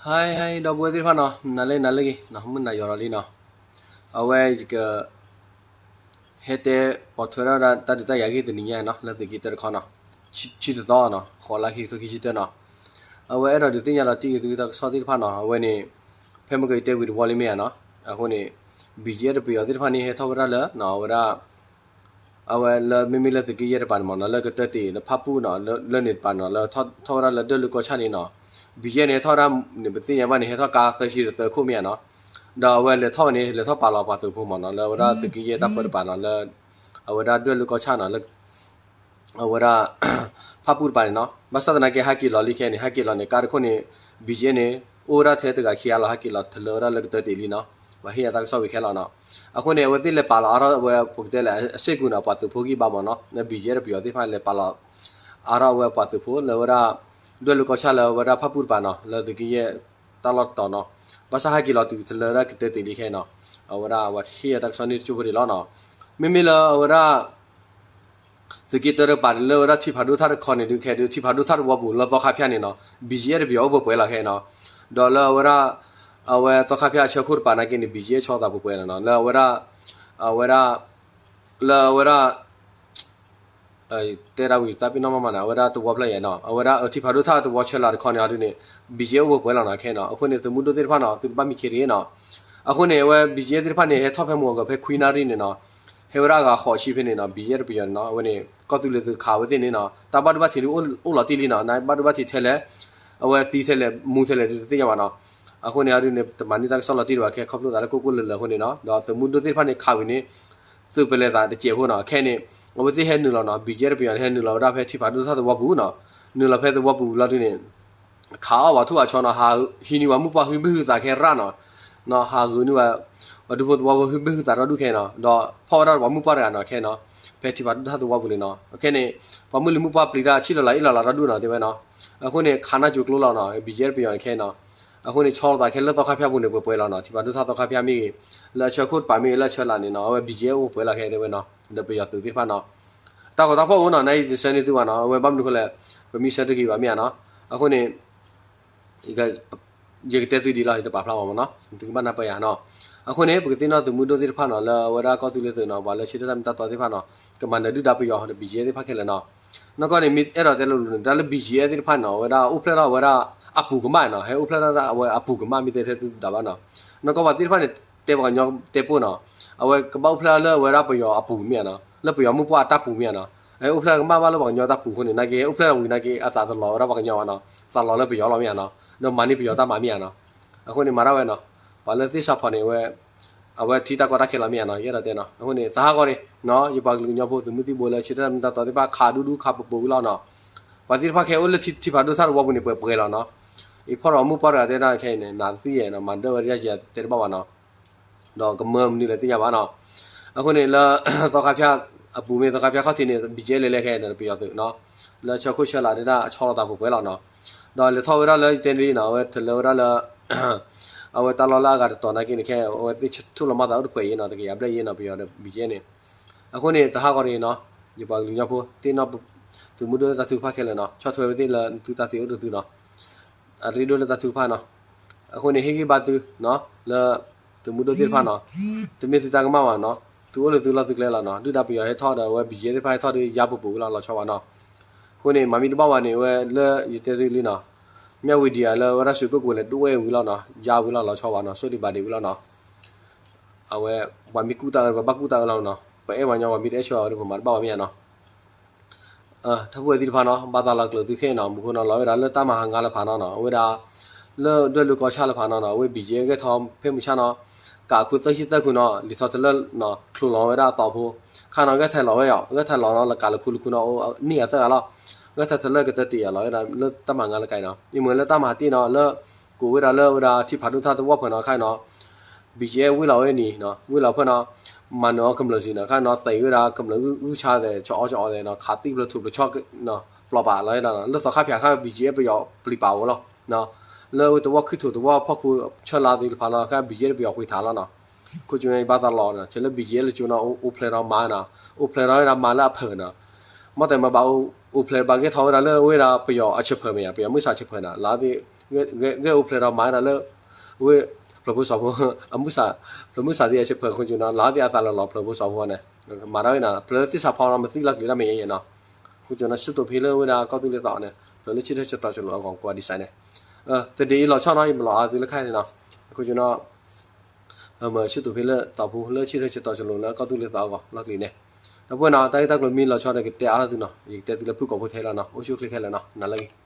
ဟါ ဟါ ဒီပုၢ်ဝဲၢ်သ့ၣ်တဖၣ်နီၤ, နၤလၢနၤလၢဂ့ၤ, မုၢ်နၤယိၤဒီးလံနီၤ, အဝဲယက ဟဲတဲပိာ်ထွဲထီၣ်ဝဲဒၣ်တၢ်ဒုးတၢ်ယၤဂ့ၢ်တနံၤညါနီၤ, လၢသုးက့တၢတခီနီၤ, ဆံတသီနီၤ, ဃိးလါခံကထိခံဆံတၢနီၤ, အဝဲအဲၣ်ဒိးဒုးသ့ၣ်ညါဒီးတံၢ်ဂ့ၤသုတၢ်ကစီၣ်သ့ၣ်တဖၣ်နီၤ, အဝဲန့ၣ် ဖဲမ့ၢ်ကယတဲဝံၤတဝီလံမ့ၢ်ဧါနီၤ, အဃိန့ၣ် BGF ဒီးပယီၤသ့ၣ်တဖၣ်န့ၣ် ဟဲထီၣ်ဝဲဒၣ်လၢ အဝဲဒၣ် အဝဲလၢမ့မ့ၢ်လၢသုးက့ယဲၢ်တပၤန့ၣ်မ့ၢ်နီၤ, လၢကတၢၢ်တ့ၢ်လၢဖၣ်ပူၣ်နီၤ, လၢန့ၣ်တပၤနီၤ, လၢထီၣ်ဝဲဒၣ်လၢဒွဲၣ်လိၤကီၢ်ဆၣ်န့ၣ်နီၤ, BGF န့ၣ်ဟဲထီၣ်ဝဲဒၣ်န့ၣ် ပသ့ၣ်ညါဘၣ်န့ၣ် ဟဲထီၣ်ကါသၢဆံဒီးသၢခိၣ်မ့ၢ်ဧါနီၤ, ဒီးအဝဲလဲၤထီၣ်ဝဲန့ၣ် လဲၤထီၣ်ပာ်လီၤပှၤသုးဖိမ့ၢ်နီၤ, လၢအဝဲဒၣ်သုးက့ယဲၢ်တၢ်ပၢတပၤနီၤ, လၢ အဝဲဒၣ်ဒွဲၣ်လိၤကီၢ်ဆၣ်နီၤ, လၢ အဝဲဒၣ် ဖၣ်ပူၣ်တပၤန့ၣ်နီၤ, ဘၣ်ဆၣ်သနာ်က့ဟဲက့ၤလီၤလံခဲန့ၣ်, ဟဲက့ၤလီၤန့ၣ် ကါတခိၣ်န့ၣ် BGF န့ၣ် အိၣ်ဝဲဒၣ်ထဲတဂၤခံဂၤလီၤ, ဟဲက့ၤလီၤတလၢဝဲဒၣ်လၢကတၢၢ်တ့ၢ်လံနီၤ, ပှၤဟ့ၣ်ယၤတၢ်ကစီၣ်ဝံၤခဲလီၤနီၤ, အဃိန့ၣ် အဝဲသ့ၣ်လဲၤပာ်လီၤအါထီၣ်ဝဲ ပကတဲလဲၣ် အစ့ၢ်ကီးန့ၣ် ပှၤသုးဖိဂံၢ်ဘါမ့ၢ်နီၤ, လၢ BGF ဒီးပယီၤသ့ၣ်တဖၣ်လဲၤပာ်လီၤအါထီၣ်ဝဲပှၤသုးဖိလၢဝဲဒၣ် ဒွဲၣ်လိၤကီၢ်ဆၣ်လၢဝဲဒၣ်ဖၣ်ပူၣ်တပၤနီၤ, လၢသုးက့ယဲၢ်တၢ်လီၢ်တတီၤနီၤ, ဘၣ်ဆၣ်ဟဲက့ၤလီၤတုၤတလၢဝဲဒၣ်ကတၢၢ်တ့ၢ်လံခဲနီၤ, အဝဲဒၣ်ပှၤဟ့ၣ်ယၤတၢ်ကစီၣ်န့ၣ်တကၠိဖိဒံးလီၤနီၤ, မ့မ့ၢ်လၢအဝဲဒၣ် သုးက့တၢတပၤန့ၣ် လၢအဝဲဒၣ်ထံဖးဒိၣ်ထၣ်တခီန့ၣ်ဒုးခဲဒုး ထံဖးဒိၣ်ထၣ်တဝီပူၤလၢသီခါဖၠၣ်န့ၣ်နီၤ, BGF ဒီးပယီၤအိၣ်ပှဲၤပှဲၤလီၤခဲနီၤ, ဒီးလၢအဝဲဒၣ် အဝဲသီခါဖၠၣ်အဆၢခိၣ်တပၤနာ်က့န့ၣ် BGF ဆီသးပှဲၤပှဲၤလီၤနီၤ, လၢအဝဲဒၣ် အဝဲဒၣ် လၢအဝဲဒၣ် တဲဒၣ်ဝံၤတၢ်ပ့ၤနီၣ်မးမးန့ၣ် အဝဲဒၣ်တဝီဖျၢၣ်ယဲနီၤ, အဝဲဒၣ်ထံဖးဒိၣ်ထၣ်တဝီဆၢလၤတခီန့ၣ်အဒုးန့ၣ် BGF အိၣ်ပှဲၤပှဲၤလီၤနီၤခဲနီၤ, အဃိန့ၣ် သုးမုၢ်ဒိၣ်သ့ၣ်တဖၣ်နီၤ သုတဘၣ်မံခ့တဂ့ၤနီၤ, အဃိန့ၣ် အဝဲ BGF သ့ၣ်တဖၣ်န့ၣ် ဟဲထီၣ်ဖဲမုၢ်အဂီၤဖဲခွံနၣ်ရံၣ်န့ၣ်နီၤ, ဟဲဝဲဒၣ်အဂၤဃိးဆံဖဲန့ၣ်နီၤ, BGF ဒီးပယီၤန့ၣ်နီၤ, အဝဲန့ၣ် ကီၢ်သူလ့ၤသုးခးဝဲသ့ၣ်န့ၣ်နီၤ, တၢ်ဘၣ်ဒိဘၣ်ထံးဒုးအိၣ်လီၤတံၢ်လံနီၤ, နဘၣ်ဒိဘၣ်ထံးထဲလဲၣ် အဝဲသံထဲလဲၣ်မူထဲလဲၣ်ဒုးတသ့ၣ်ညါဘၣ်နီၤ, အဃိန့ၣ်အဒုးန့ၣ် တမၤန့ၢ်တၢ်ကစီၣ်လီၤတံၢ်ဒံးဘၣ်ခဲ ခီဖျိသးလၢကိၢ်ကိၢ်လၢၤလၢၤအဃိန့ၣ်နီၤ, ဒီးသုးမုၢ်ဒိၣ်သ့ၣ်တဖၣ်န့ၣ်ခးဝံၤန့ၣ် သုးပလဲၤသးတစဲးဖိနီၤ, ခဲန့ၣ် အဝဲသ့ၣ်ဟဲနုာ်လီၤနီၤ, BGF ဒီးပယီၤန့ၣ် ဟဲနုာ်လီၤဝဲဒၣ်ဖဲထံဖးဒိၣ်ထၣ်သဝီပူၤနီၤ, နုာ်လီၤဖဲသဝီပူၤလီၤဒုးန့ၣ် ခးအီၣ်ပှၤထူၣ်အဆီနီၤ, ဟးဟံးန့ၢ်ပှၤမုၣ်ပှၢ်ဟုဘ့ၣ်ဟုသးခဲရၣ်နီၤ, ဟးဂုာ်န့ၢ်ဝဲ ပှၤဒူဖိသဝီဖိဟုဘ့ၣ်ဟုသးဒီဒူၣ်ခဲနီၤ, ဒီးဖီၣ်ဝဲဒၣ်ပှၤမုၣ်ပှၢ်တဂၤနီၤခဲနီၤ, ဖဲထံဖးဒိၣ်ထၣ်သဝီပူၤန့ၣ်နီၤ, ခဲန့ၣ် ပှၤမုၣ်လံၤမုၣ်ပှၢ်ပျံၤတၢ်ဆံၣ်လီၤလးအ့ၣ်လီၤလးဒီဒူၣ်နီၤ တဲဝဲနီၤ, အဃိန့ၣ် ခးနၢ်ကၠိၤကျိလီၤနီၤ, BGF ဒီးပယီၤန့ၣ်ခဲနီၤ, အဃိန့ၣ် ဆီလီၤသးခဲလၢသီခါဖၠၣ်ပူၤန့ၣ် ပှဲၤပှဲၤလီၤနီၤ, ထံဖးဒိၣ်ထၣ်သီခါဖၠၣ်မ့ၢ်ဂ့ၤ, လၢအဆၢခိၣ်တပၤမ့ၢ်ဂ့ၤ, လၢအဆၢလာ်န့ၣ်နီၤ, အဝဲ BGF အိၣ်ပှဲၤပှဲၤလီၤခဲတဲဝဲနီၤ, ဒီးပယီၤသုးသ့ၣ်တဖၣ်နီၤ, တၢ်ဂီၤတၢ်ဖီၣ်အိၣ်နီၤ, နယတဆၢန့ၢ်သုဘၣ်နီၤ, အဝဲဘၣ်မနုၤဃိလဲၣ်, ပမ့ၢ်ဆၢတဂ့ၤဘၣ်မ့ၢ်ဧါနီၤ, အဃိန့ၣ် ယကတဲသုဒ်လီၤ, ယတပာ်ဖျါဘၣ်မ့ၢ်နီၤ, သုကဘၣ်နၢ်ပၢၢ်ယၤနီၤ, အဃိန့ၣ် ပကသ့ၣ်နီၣ်သုးမုၢ်ဒိၣ်သ့ၣ်တဖၣ်နီၤ, လၢအဝဲဒၣ်ကီၢ်သူလ့ၤသုးနီၤ, ပှၤလၢဆၢထၢၣ်တၢ်မ့ၢ်တၢ်တီသ့ၣ်တဖၣ်နီၤ, ကမၤနၢၤဒုၣ်ဒါပယီၤဒီး BGF သ့ၣ်တဖၣ်ခဲလၢာ်နီၤ, နီၢ်ကီၢ်န့ၣ် မ့ၢ်အဲၣ်ဒိးတဲလိၤလိၤန့ၣ် တၢ်လၢ BGF သ့ၣ်တဖၣ်နီၤ, အဝဲဒၣ်အိၣ်ဖျဲၣ်ထီၣ်အဝဲဒၣ်အပူၤကမၣ်နီၤ, ဟဲအိၣ်ဖျဲၣ်ထီၣ်ဒၣ်အဝဲအပူၤကမၣ် မ့ၢ်တဲထဲသုဒၣ်ဘၣ်နီၤ, နီၢ်ကီၢ်ပှၤသ့ၣ်တဖၣ်န့ၣ် တဲပှၤကညီတဲပိၢ်နီၤ, အဝဲကဘၣ်အိၣ်ဖျဲၣ်ထီၣ်လၢအဝဲဒၣ်ပယီၤအပူၤမ့ၢ်ဧါနီၤ, လၢပယီၤမုၣ်ပှၢ်အတၢ်ပူၤမ့ၢ်ဧါနီၤ, ဟဲအိၣ်ဖျဲၣ်ကမၣ်ဘၣ်လၢပှၤကညီတၢ်ပူၤအဃိန့ၣ် နာ်က့ဟဲအိၣ်ဖျဲၣ်ထီၣ်ဝံၤနာ်က့ အသးတလီၤဝဲဒၣ်ပှၤကညီဘၣ်နီၤ, သးလီၤလၢပယီၤလီၤမ့ၢ်ဧါနီၤ, ဒီးမၤန့ၢ်ပယီၤတၢ်မၤမ့ၢ်ဧါနီၤ, အဃိန့ၣ် မၤတၢ်ဝဲနီၤ, ပှၤလၢသ့ၣ်စးဖီန့ၣ် အဝဲ အဝဲထံတၢ်ကီတၢ်ခဲလီၤမ့ၢ်ဧါနီၤ, ယအဲၣ်ဒိးတဲနီၤ, အဃိန့ၣ် သးဟးဂီၤန့ၣ် ယပှၤကလုာ်ကညီဖိသုးမုၢ်သံၣ်ဘိလၢဆၢထၢၣ်တၢ်မ့ၢ်တၢ်တီသ့ၣ်တဖၣ် ခးဒူဒူခးပူၤပူၤဝံၤလီၤနီၤ, ပှၤသ့ၣ်တဖၣ်ခဲအိၣ်လၢထံဖးဒိၣ်ထၣ်တဝီပူၤန့ၣ် ပှဲၤပှဲၤလီၤနီၤ, အံၤဖီၣ်ဒီးမုၣ်ပှၢ်တဂၤတဲဒၣ်ခဲအံၤန့ၣ် နသံၣ်ယဲၢ်နီၤ, မၤဒၢဝဲဒ်ယတဲတဘၣ်ဘၣ်နီၤ ဒီးကမၢမနုၤလဲၣ်သ့ၣ်ညါဘၣ်နီၤ, အဃိန့ၣ်လၢ သီခါဖၠၣ်အပူၤမ့ၢ်သီခါဖၠၣ်ခီၣ်ထံးန့ၣ် BGF လဲၤလဲၤခဲအံၤန့ၣ် ပယီၤသုးနီၤ, လၢဆၢခိၣ်ဆၢလာ်ဒၣ်အဆီလီၤသးပှဲၤပှဲၤလီၤနီၤ, ဒီးလဲၤထီၣ်ဝဲဒၣ်လၢယတဲန့ၣ်နီၤ, အဝဲထလၢဝဲဒၣ်လၢ အဝဲတၢ်လီၢ်လၢအဂၤတတီၤနာ်က့န့ၣ် ခဲအံၤ အဝဲသ့ၣ်ထိၣ်လီၤမၢ်သးအိၣ်တပှဲၤအံၤနီၤ, တကယၤဘျဲၣ်ယဲၢ်နီၤ ပယီၤဒီး BGF န့ၣ်, အဃိန့ၣ် သးဟးဂီၤန့ၣ်နီၤ, ယပှၤကလုာ်ကညီဖိ သ့ၣ်နီၣ် သုးမုၢ်ဒိၣ်လၢတၢ်ထုကဖၣ်ခဲလၢာ်နီၤ, ဆီၣ်ထွဲဝဲသ့ၣ်လၢသုတၢ်သ့အိၣ်တသုနီၤ အရ့ဒိၣ်လၢတၢ်ထုကဖၣ်နီၤ, အဃိန့ၣ် ဟ့ၣ်ဂံၢ်ဘါသုနီၤ, လၢ သုးမုၢ်ဒိၣ်သ့ၣ်တဖၣ်နီၤ, တမ့ၢ်သုတၢ်ကမၣ်ဘၣ်နီၤ, သုအိၣ်လၢသုလီၢ်သုကျဲလီၤနီၤ, ဒုၣ်ဒါပယီၤဟဲထီၣ်ဒီး အဝဲ BGF သ့ၣ်တဖၣ်ဟဲထီၣ်ဒီး ယါပူၤပူၤဝံၤလီၤ လီၤဆီဘၣ်နီၤ, အဃိန့ၣ် မၤမ့ၢ်တဘၣ်ဘၣ်န့ၣ် အဝဲလၢယတဲသုလံနီၤ, မၠၣ်ဝံၤဒံးဧါ လၢဝဲဒၣ်ရွှေကုက္ကိုလဲၤဒိၣ်ဝဲဝံၤလီၤနီၤ, ယါဝံၤလီၤ လီၤဆီဘၣ်နီၤ, ဆိၣ်ဒံးဘၣ်ဒံးဝံၤလီၤနီၤ, အဝဲ ပှၤမ့ၢ်ကူၣ်တၢ်အၢ ပှၤဘၣ်ကူၣ်တၢ်အၢလီၤနီၤ, ပအဲၣ်ပှၤကညီ ပှၤမ့ၢ်တအဲၣ်ဆၢအီၤဒီး ပမၤတဘၣ်ဘၣ်မ့ၢ်ဧါနီၤ ထီၣ်ဖိဝဲသ့ၣ်တဖၣ်နီၤ, ဘၣ်သးလီၤကျၢၤသုခဲအံၤနီၤ, မူခိၣ်နီၤ လီၤဝဲဒၣ်လၢတၢ်မၤဟးငါလၢဖးနီၤနီၤ, အဝဲဒၣ် လၢဒွဲၣ်လိၤကီၢ်ဆၣ်လၢဖးနီၤနီၤ, အဝဲ BGF ဂဲၤထီၣ်ဖဲမုၢ်ဆါနီၤ, ကးခိၣ်သၢဆံသၢခိၣ်နီၤ, လံာ်ထီၣ်တလၢနီၤ ချိးလီၤဝဲဒၣ်အသီဖိ, ခါနီၤ ဂဲၤထီၣ်လီၤဝဲယီၤ, ဂဲၤထီၣ်လီၤနီၤ လၢကးလၢခူလၢခူနီၤ, အိၣ်နံၣ်ဂၤသၢဂၤလီၤ, ဂဲၤထီၣ်တလၢကတၢၢ်တ့ၢ်ယီၤလီၤဝဲဒၣ် လၢတၢ်မၤဟးငါလၢကါအံၤနီၤ, ယမ့ၢ်လၢတၢ်မၤဟးတ့ၢ်နီၤ လၢ ကိးဝဲဒၣ်လၢဝဲဒၣ်ထံဖးဒိၣ်ထၣ်သဝီဖဲနီၤ ခါနီၤ BGF ဝ့ၢ်လီၤဝဲန့ၣ်နီၤ, ဝ့ၢ်လီၤဖဲနီၤ, မၤနၢၤအီၤကမျၢၢ်စံးနီၤ, ခါနီၤ သံးဝဲဒၣ်ကမျၢၢ်ဂုၢ်ဆါသဲး ဆီအီဆီအီသဲးနီၤ, ခးသံၣ်ဖျၢၣ်ထူၣ်ဖျၢၣ်ဆီ ပျီပာ်လီၤဝဲဒၣ်နီၤ, လၢသီခါဖၠၣ်ခါ BGF ပယီၤပျံၤပာ်ဝဲလီၤ, လၢဝဲသဝီခံထူၣ်သဝီဖီခိၣ်ဆၢလါသ့ၣ်တဖၣ်လီၤ ခါ BGF ပယီၤဃ့ထးလီၤနီၤ, ခိၣ်ကၠူဘၣ်သးလီၤနီၤ, ဆဲးလၢ BGF လၢကၠိနီၤ အိၣ်ဖျဲၣ်ထီၣ်မၤနီၤ, အိၣ်ဖျဲၣ်ထီၣ်ဝဲဒၣ်မၤလၢအဖၢၣ်နီၤ, မ့ၢ်တဲမၤဘၣ်အိၣ် အိၣ်ဖျဲၣ်ဘၣ်ကဲထီၣ်ဝဲဒၣ်လၢအဝဲဒၣ်ပယီၤအဆၢဖၢမ့ၢ်ဧါ, ပယီၤမုၢ်ဆါဆၢဖၢန့ၣ် လၢသ့ၣ် ဂဲၤအိၣ်ဖျဲၣ်ဒီးမၤဝဲဒၣ်လၢ အဝဲ ဖျၢၣ်ဖိစီၤဖိ အမုၢ်ဆါ ဖျၢၣ်မုၢ်ဆါသ့ၣ်အဆၢဖၢ အဃိကၠိနီၤ လၢသ့ၣ်အသးလီၤလီၤ ဖျၢၣ်ဖိစီၤဖိန့ၣ် မၤဒၣ်ဝဲန့ၣ် ဖျၢၣ်လၢသ့ၣ်စးဖီနီၤ မၤသံလီၤကလံၤတၢ်မ့ၢ်ယဲယဲနီၤ, အဃိကၠိနီၤ ဆၢတိာ်ဖဲလၢဝဲဒၣ်ကီၢ်သူလ့ၤသီန့ၣ် ဖျၢၣ်လၢဆံထၢၣ်ဆၢတီၢ်ကလိာ်အဂီၢ်ကိးဂၤဒဲးစးန့ၣ် တဒ်အံၤလီၤဆီနီၤ ယမၤလီၤအါသုလၢခဲအံၤန့ၣ်နီၤ, အဃိကၠိနီၤ မၤဆၢတိာ်ဖဲလၢသီဖိလၢဆံထၢၣ်ဆၢတီၢ်ကလိာ်လၢကီၢ်သူလ့ၤသီအဂီၢ်လီၤကလံၤန့ၣ်, ဒီပုၢ်ဝဲၢ်နီၤ တၢ်ဂ့ၢ်တၢ်ကျိၤမ့ၢ်လီၤဆီဒီးကတဲအါထီၣ်သုနီၤ ယကတဲသုလၢဖုၣ်ကိာ်ဖိထဲလီၤနီၤ အိၣ်ဆူၣ်အိၣ်ချ့ခဲလၢာ်နီၤ နၤလၢအဂ့ၤ.